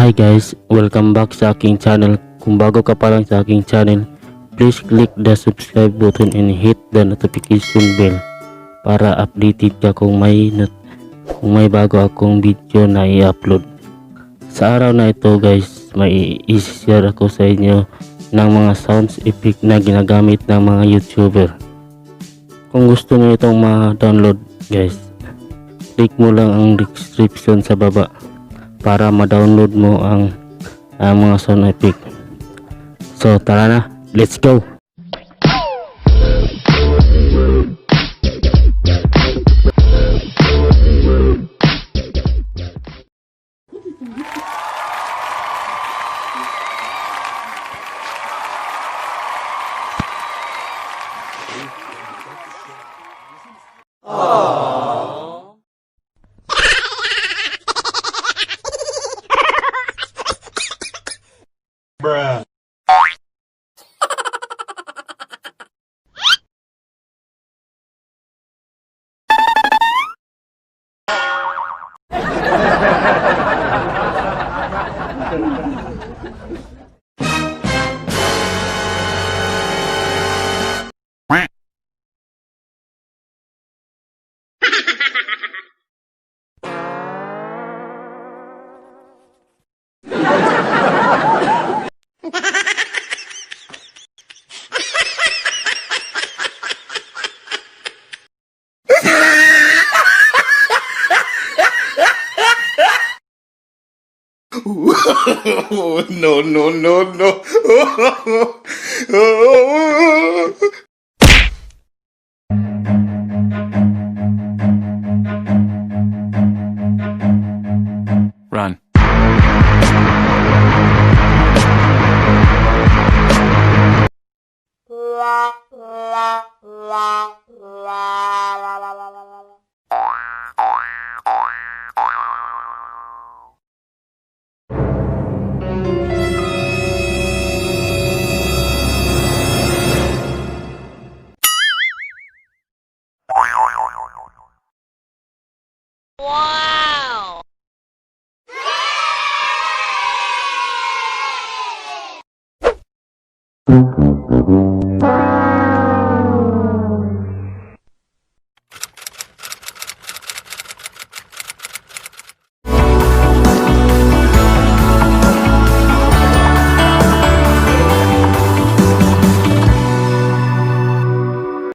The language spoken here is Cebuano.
Hi guys, welcome back sa aking channel. Kung bago ka pa lang sa aking channel, please click the subscribe button and hit the notification bell para updated ka kung may bago akong video na i-upload. Sa araw na ito, guys, may i-share ako sa inyo ng mga sounds effect na ginagamit ng mga YouTuber. Kung gusto niyo itong ma-download, guys, click mo lang ang description sa baba para ma-download mo ang mga sound effect. So tara na, let's go! Bruh. No, no, no, no. Run. Wow!